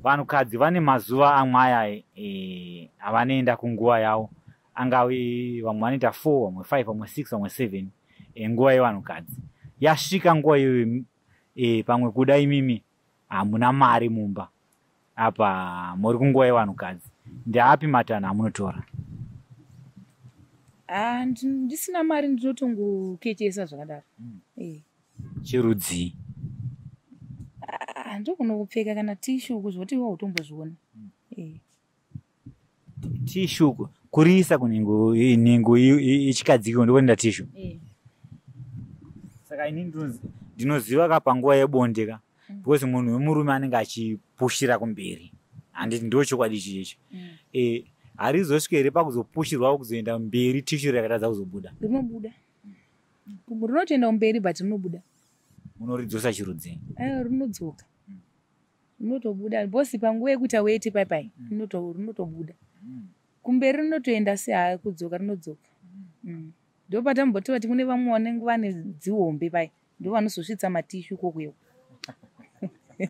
Vanhukadzi vane mazuva amwe aya avanoenda kunguva yavo, angave vamwe vanoita 4, vamwe 5, vamwe 6, vamwe 7. Nguva yevanhukadzi yasvika, nguva iyoyo pamwe kuda imimi hamuna mari mumba, apa muri kunguva yevanhukadzi, ndeapi matanho amunotora? Ah, ndisina mari ndinotongokechesa zvakadaro. Chirudzii? Ah, ndogona kupfeka kana tissue kuzoti iwe utombozviona. Tissue kuriisa kunhengo, nhengo yechikadzi iko ndokuenda tissue? Saka ini ndinoziva ka panguva yebonde ka, because munhu wemurume anenge achipushira kumberi, handiti? Ndo chokwadi chichecho? Harizosvika here pakuzopushirwa kuzoenda mberi, tissue rakatadza kuzobuda? Rinobuda, rinotoenda kumberi, but rinobuda. Munoridzosa chirudzii? Aiwa, rinodzoka, rinotobuda because panguva yekuita weti pai rinotobuda kumberi, rinotoenda se kudzoka rinodzoka. Ndo patambototi kune vamwe vanenge vane dzihombe pai, ndo vanozosvitsa matissue kokuyo.